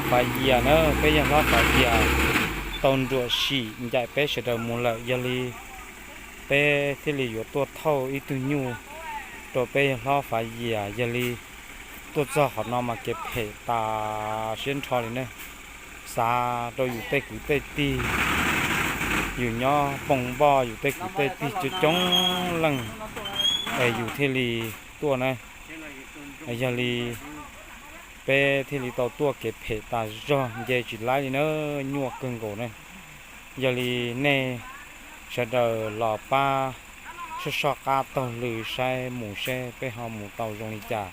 Fav Yias na, peb yawg hlob Fav Yias tau nruam sim ncaim peb sawv daws mus lawm, yog li peb thiaj li yuav tuaj thauj ib tug nyuj rau peb yawg hlob Fav Yias. Yog li tuaj txog qhov no mas kev phem tas siab nrho li ne. Xav rau yus tej kwv tej tij, yus nyob Poo Npoj yus tej kwv tej tij coob coob leej es yus thiaj li tuaj na. Yog li peb thiaj li tau tuaj kev phem tas zog nce tsis laib li na, nyuaj kawg nkaus na. Yog li nej sawv daws los pab soj soj qab taug lw saib mus seb peb ho mus tau zoo li cas.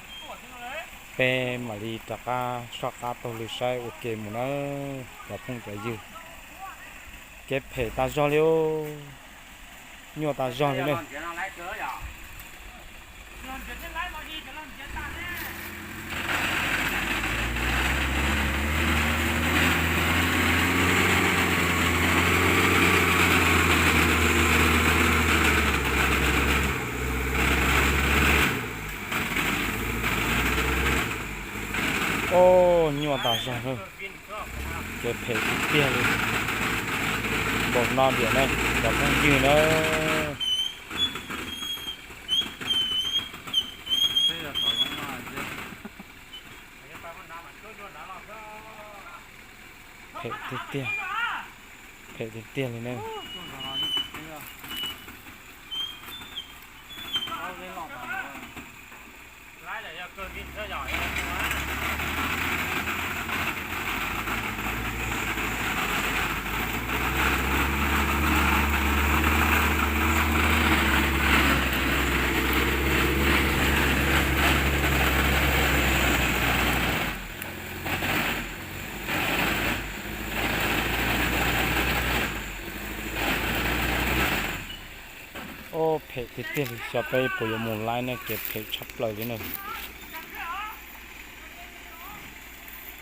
Peb mam li rov qab soj qab taug lw saib ua ke mus na, cov phooj cov ywg. Kev phem tas zog li, nyuaj tas zog li na. Nyuaj tas zog lawm, kev phem tiag tiag li. Npaum no diam na, cov phooj ywg na. Phem tiag tiag, phem tiag tiag li na. Ub, phem tiag tiag li, xyov peb puas yuav mus laib ne, kev phem tshaj plaws li na.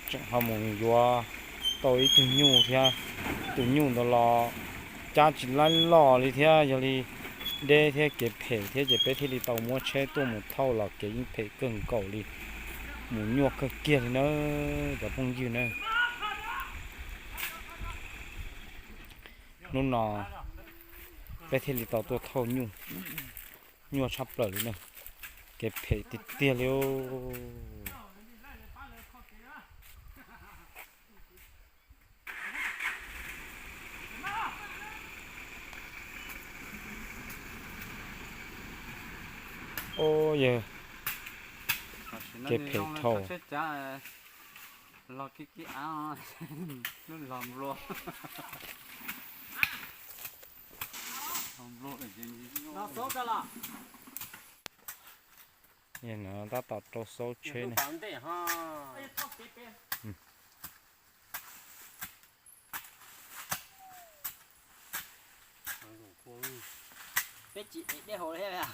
Tseem ho mus yuav tau ib tug nyuj thiab, tus nyuj ntawd los cab tsis laib loj li thiab, yog li deb thiab kev phem thiab ces peb thiaj li tau muab tsheb tuaj mus thauj los kev yeej phem kawg nkaus li, mus nyuaj kawg kiag li na, cov phooj ywg na. Hnub no peb thiaj li tau tuaj thauj nyuj, nyuaj tshaj plaws li na, kev phem tiag tiag li. Ub, yawg, kev phem dhau. Los kiag kiag av, lub los nplua. Tab tom rau xaub tsheb ne. Peb tsis ev dej haus li thiab.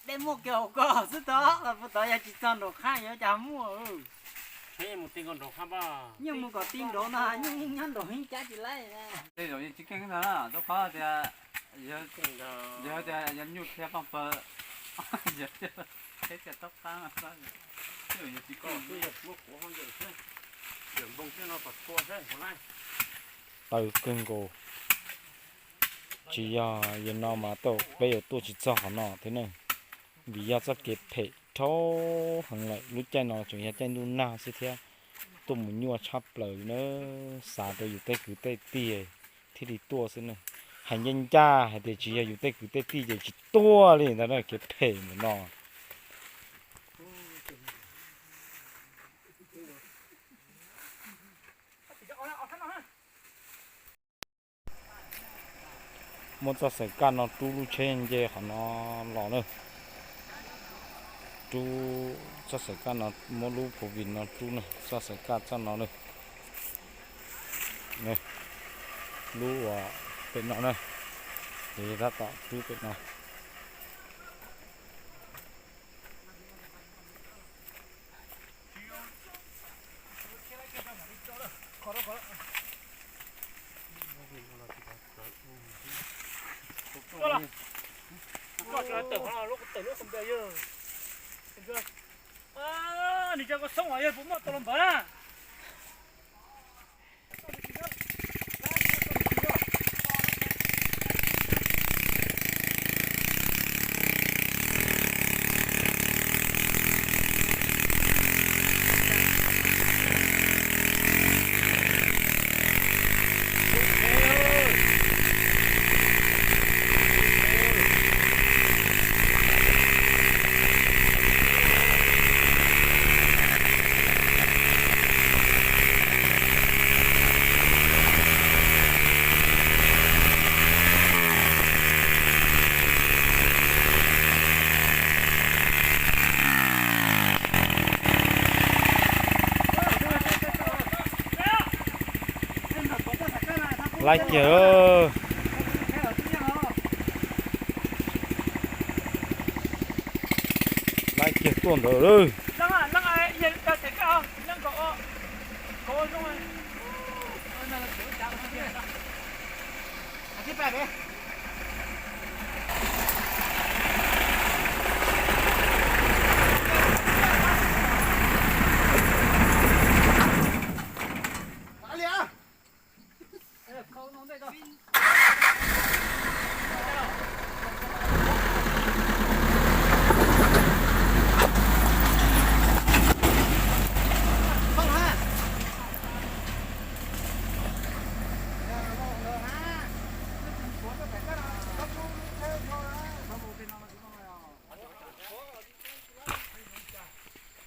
Dej muaj kiag hauv ko xwb tod, puag tod yog tsis txog nraum qab yuav cas muaj. Yeej mus kom ti nraud no, yeej nyob nraum heeb cab tsis laib. Tej zaum yeej tsis keej ntag, rau qhov tias yog tias yog nyuj dhia paj paws, yog thiaj taub qab, tej zaum yeej tsis keej. Tawv kawg nkaus. Tsis yog yam no mas tau peb yuav tuaj tsis txog qhov no thiab ne, vim yog txoj kev phem dhau heev lawm. Lub caij no tseem yog caij ntuj nag xwb thiab, tuaj mus nyuaj tshaj plaws li na. Xav rau yus tej kwv tej tij thiaj li tuaj xwb na. Hais ncaj ncaj hais tias tsis yog yus tej kwv tej tij ces tsis tuaj li ntag na, kev phem ntawm no. Muab txoj xaim kaj no rub lub tsheb nce qhov no los na. Rub txoj xaim kaj no, muab lub phuv vim no rub na, txoj xaim kaj txoj no na. Lub uas pem no na, ces tab tom rub pem no. Nws Yog koj xoob os, yog puas muaj tau los npawg na. Laib kiag, laib kiag tuaj ntawd lawm.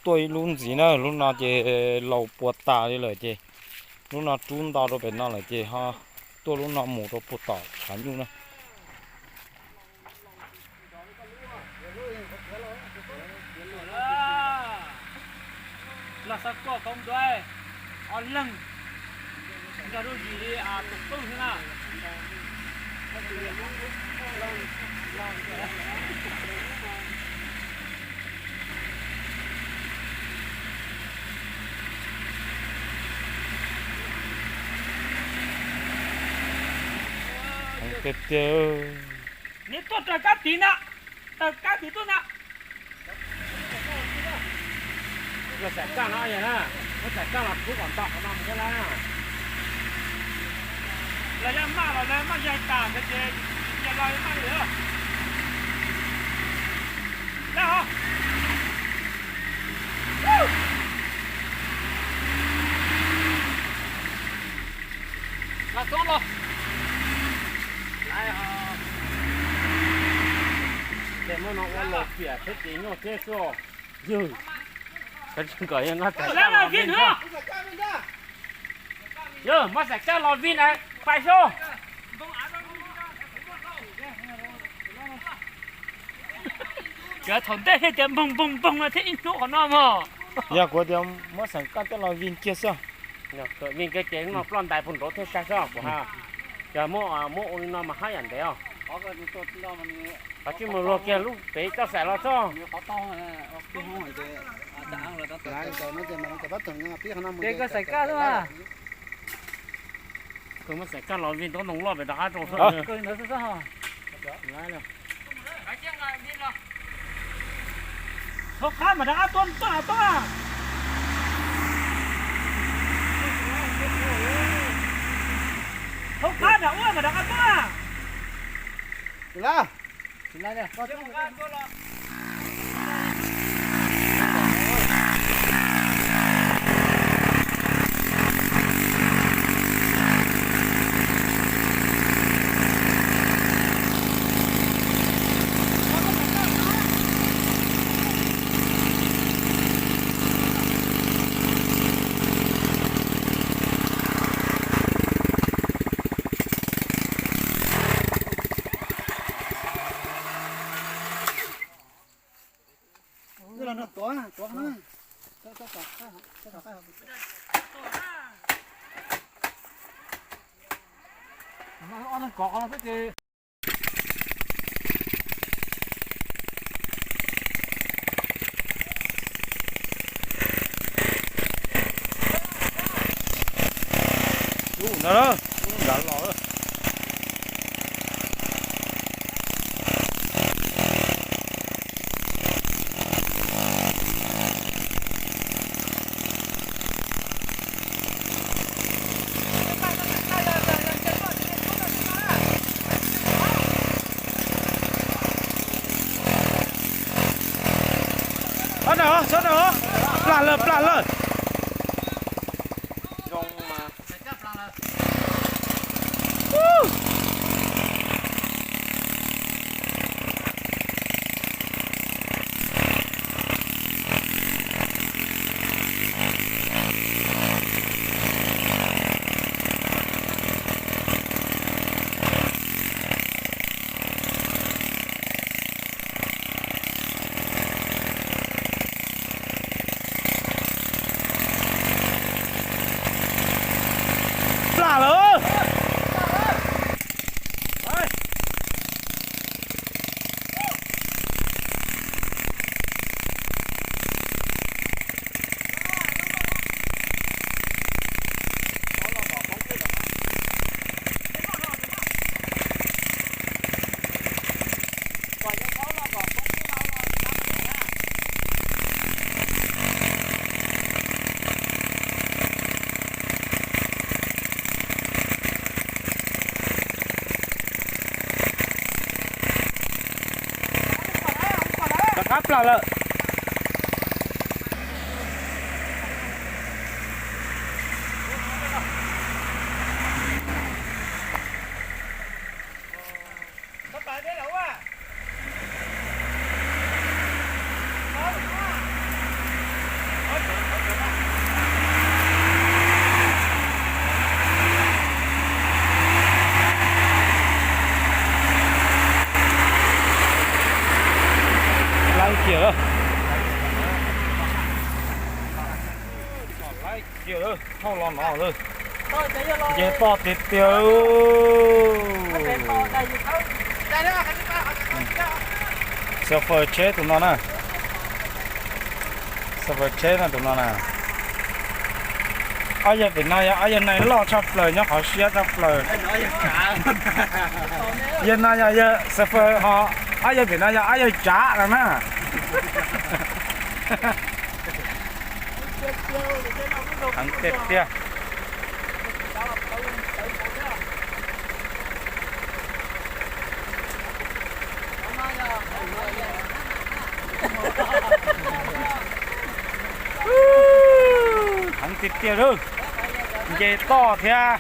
Tuaj ib lub ntxiv na, lub no ces laus puas tas li lawm ces lub no rub nto rau pem no lawm ces ho tuaj lub no mus rau puag tom tshav nyuj na. Los xav koj koom ntuav ob leeg nrog lub zis li tus tub xwb na. Tiag tiag. Nws tuaj raws kab tid na, raws kab tid tuaj na. Muab xaim kaj no yog na, muab xaim kaj los kub kom nto qhov no mus thiab na. Los yog maj los lawv maj yaig tas ntawd ces yog los maj li lawm. Lawm os. Los txob los. Lawm os. Ces muab no ua los piam thiab ces nyuaj thiab xwb. Yog, nkawd yeej nqa xaim kaj los vij no. Yog, muab xaim kaj los vij na, pais xyov. Cov thaum ntej thiaj tias npoog npoog npoog no thiab ib hnub qhov no mog. Yog kuv tias muab xeem kaj coj los vij kiag xwb. Vij kiag ces no ploj ntais puag nraud thiaj sai soj kuv ha. Cov muab, muab ua li no mas hab yam ntev os. Qhov tsij mus luag kiag lub pem toj xaim los txog. Ces koj xeem kaj xwb. Koj muab xeem kaj los vij ntaub ntoo loj pem rov qab rau xwb. Thaub qab mas rov qab tuaj tuaj tuaj. Thaub qab nram ub mas rov qab tuaj. Ub, no, nrad los. Plag lawm, plag lawm. Plag lawm. Rov qab plag lawm. Laib kiag lawm. Laib kiag lawm, thauj los no lawm. Nce toj tiag tiag. Xov fawm tsheb tus no na. Xov fawm tsheb no tus no na. Ob yawg pem no yog ob yawg neeg loj tshaj plaws nyob qhov siab tshaj plaws. Yawg no yog yawg xov fawm ho ob yawg pem no yog ob yawg tsav no na. Heev tiag tiag. Heev tiag tiag lawm. Nce toj thiab.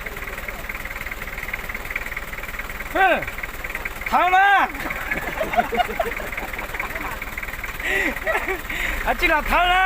Thawb na. Tsis los thawb na.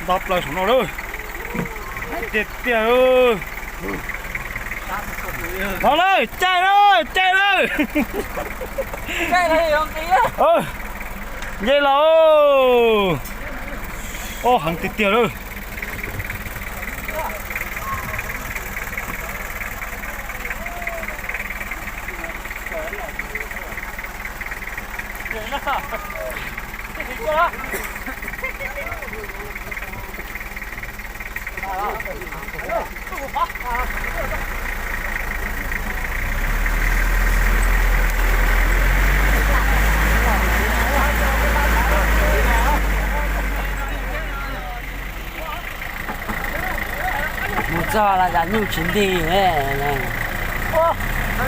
Nto plaws saum no lawm. Tiag tiag. Thov lawm, caij lawm, caij lawm. Nce los. Au, heev tiag tiag lawm. Mus txog los cas nyuj tsis nti ne.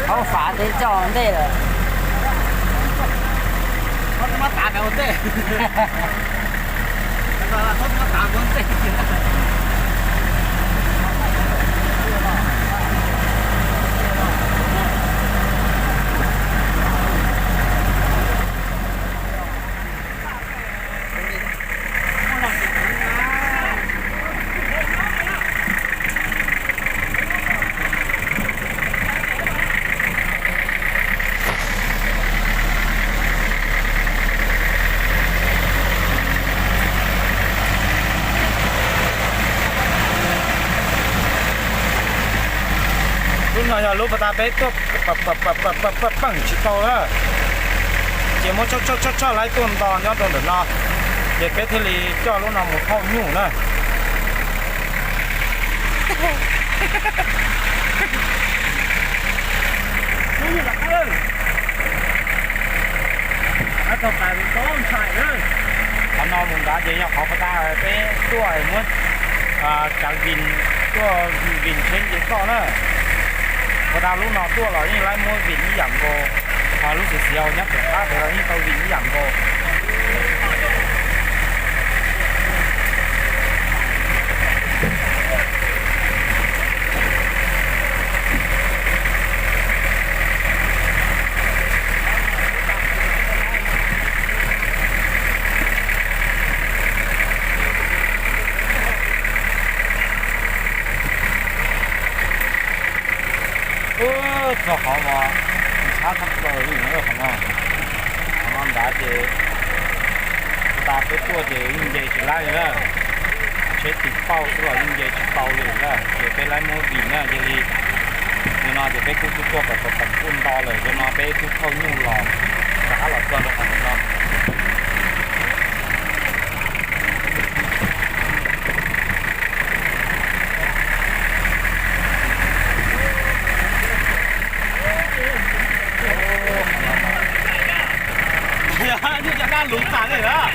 Thaub fav teb coj ua ntej lawm. Yog lub pas tas peb tuaj peem tsis tau na, ces muab tshoj tshoj tshoj laib tuaj nto nyob rau ntawm no, ces peb thiaj li coj lub no mus thauj nyuj na. Qhov no mus nrad ces yog qhov pas tas peb tuaj muab tsav vim, tuaj vim tsheb nce toj na. Pas tas lub no tuaj los yeej laib muab vim ib yam nkaus, lub xiav xiav nyob pem qab pem los yeej tau vim ib yam nkaus. Txog qhov mas tshab tshaj plaws li no, qhov no, qhov no nrad ces pas tas peb tuaj ces yeej nce tsis laib li na. Tsheb tis pauj xwb los yeej nce tsis tau li na, ces peb laib muab vim na, yog li no ces peb kuj tuaj tuaj pem pem kuj nto lawm, yog no peb twb thauj nyuj los rov qab los txog rau qhov ntawm no. Nyuj cov dab lus tas li lawm.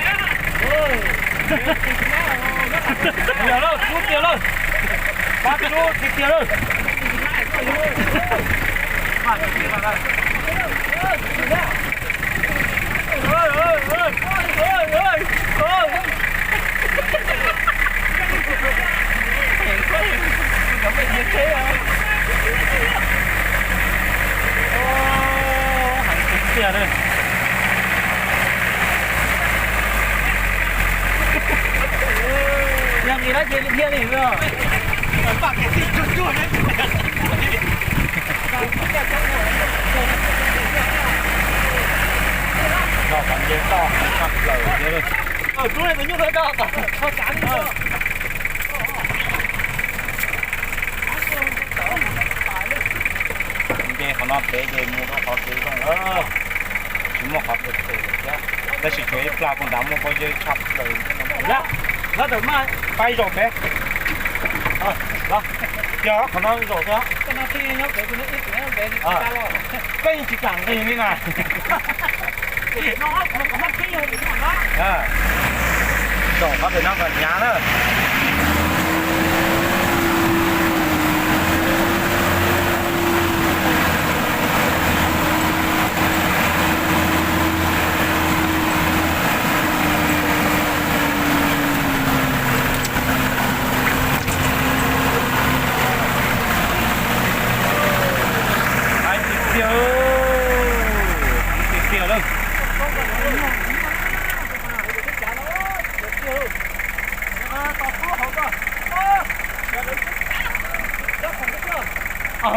Yog lawm, kub tiag lawm. Pab rub tiag tiag lawm. Heev tiag tiag li. Yog nqis no ces dhia li os. Nce toj heev tshaj plaws thiab. Nce qhov no pem ces mus rau qhov kev zoo lawm, tsis muaj qhov pem pem lawm thiab. Tab sis tshuav ib plag puag nrad muaj pob zeb tshaj plaws. Lawv tawm mas pab ib zaug peb. Yog qhov no zaum thiab. Koj yeej tsis kam nqis li na. Zaum qhov pem no kom hnyav na. Heev tiag tiag, heev tiag tiag lawm.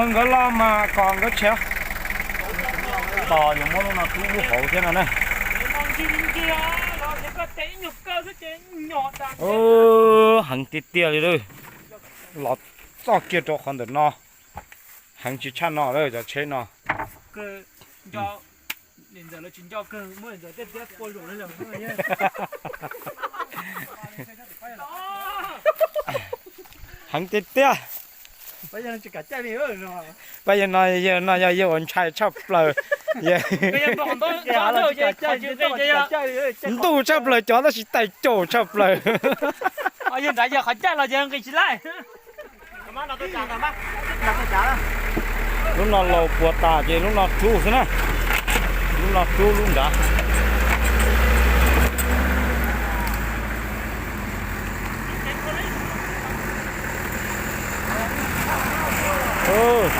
Nkawd los mas kom nkawd tshiav. Tos yuav muab lub no rub lub hauv thiab no na. Heev tiag tiag li lawm. Los txoj kiag rau qhov ntawm no. Heev tsis tshaj no lawm cov tsheb no. Heev tiag tiag. Pab yawg no, yawg no yog yawg uas ntshai tshaj plaws. Ntuj tshaj plaws cov tab sis tais caum tshaj plaws. Lub no laus puas tas ces lub no rub xwb na. Lub no rub lub nrad.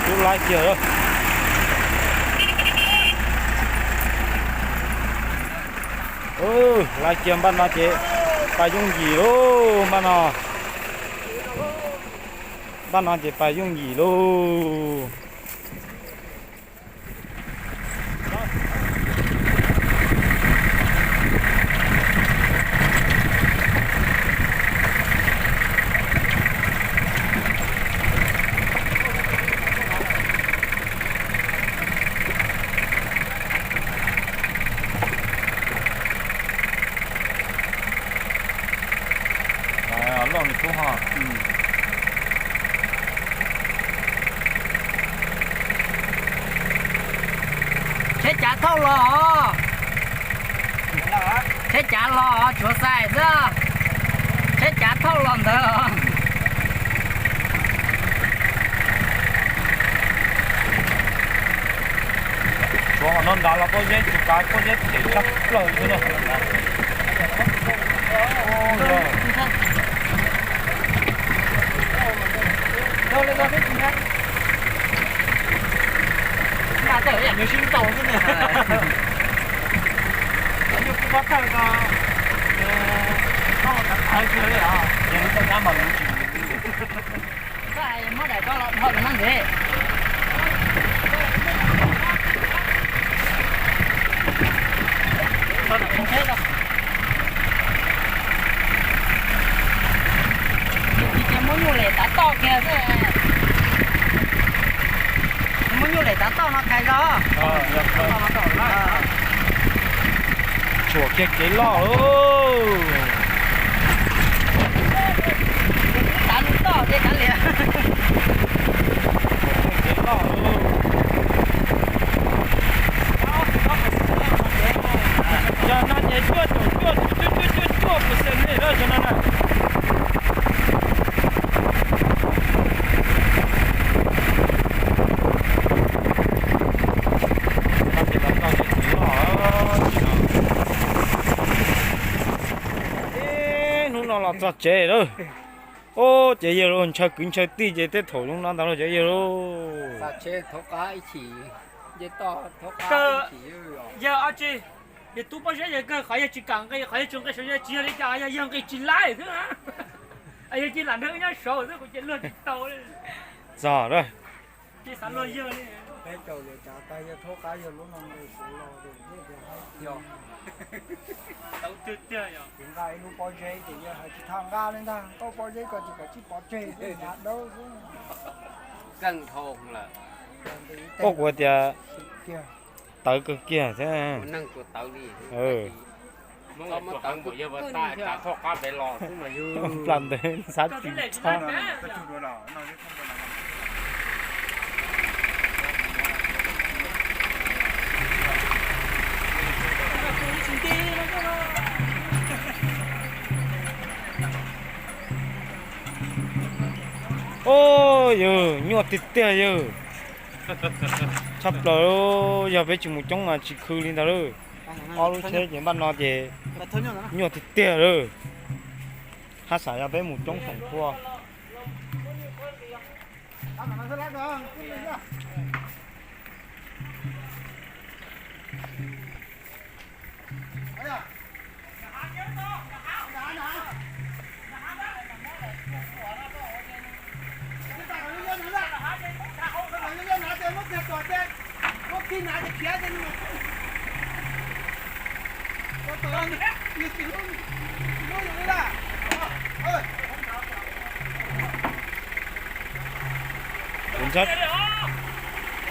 Rub laib kiag lawm. Laib kiag npaj no ces pais yooj yim lauj npaj no. Npaj no ces pais yooj yim lauj. Tsheb cav thauj los os. Tsheb cav los os, tshuav xais xwb. Tsheb cav thauj los ntawd os. Tshuav qhov no nrad los pob zeb, tshuav kav pob zeb phem tshaj plaws li na. Muab daim ko los dhau rau no ntxiv. Muab nyuj lem tav toj kiag xwb. Muab nyuj lem tav toj no thaiv zog. Tshuam kiag kev loj lauj. Tav lub toj ces kav liam. Cov no ces cuaj caum cuaj cuaj cuaj cuaj percent li lawm cov no na. Hnub no los txog tsev lawm. Ub, ces yawg lauj, ntshaw kwv ntshaw tij ces tej thaum zoo no ntag lauj cov yawg lauj. Yawg tsis, yawg tub pob zeb yawg kawg qhov yawg tsis kam nqi, qhov yawg tsis nqi saum yawg tsis yog li cas, yog yawg nqi tsis laib xwb. Yawg cia lam nrog wb nyob saud xwb kuv cia luag tsis tau li. Txog lawm. Cia xav luag yawg li. Tau tiag tiag yog. Nqa ib lub pob zeb ces yawg hais tsis tham nqa li ntag, tau pob zeb ko ces kav tsij pov tseg xwb, nqa dawb xwb. Ua kuv tias tawv kawg kiag thiab. Plas ntawd xav tsis txhob. Ub, yawg, nyuaj tiag tiag yawg. Tshaj plaws, yog peb tsis mus coob mas tsis khw li ntag lauj. Ob lub tsheb ces npaj no ces nyuaj tiag tiag lawm. Haj xav yog peb mus coob feem pua.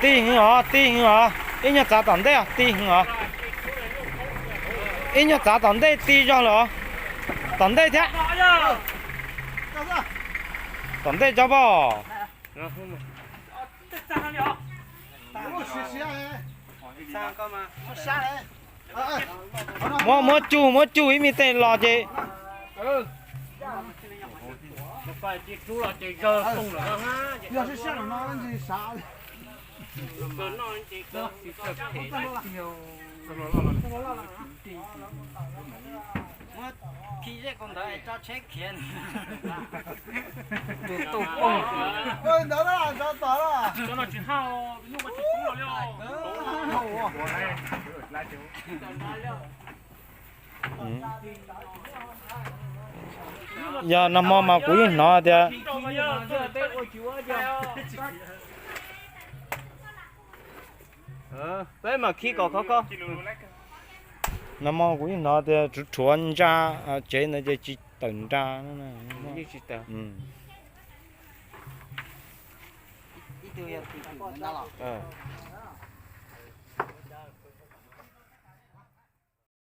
Tij heev os, tij heev os. Ib nyuag txav tom ntej os, tij heev os. Ib nyuag txav tom ntej tij zog lawm os. Tom ntej thiab. Tom ntej tso pom. Muab, muab cug, muab cug ib me tej los ces. Muab khi zej kaus ntawd tso tsheb khiav. Tus tus poob. Ntawd, tso tom. Cov no tsis haj, nyuj mas tsis poob los li. Yog nag hmo mas kuv yeej hnov tias, peb mam khi kom khov kho. Nag hmo kuv yeej hnov tias rhuav rhuav ntsa tsev ntawd ces tsis tawm nra.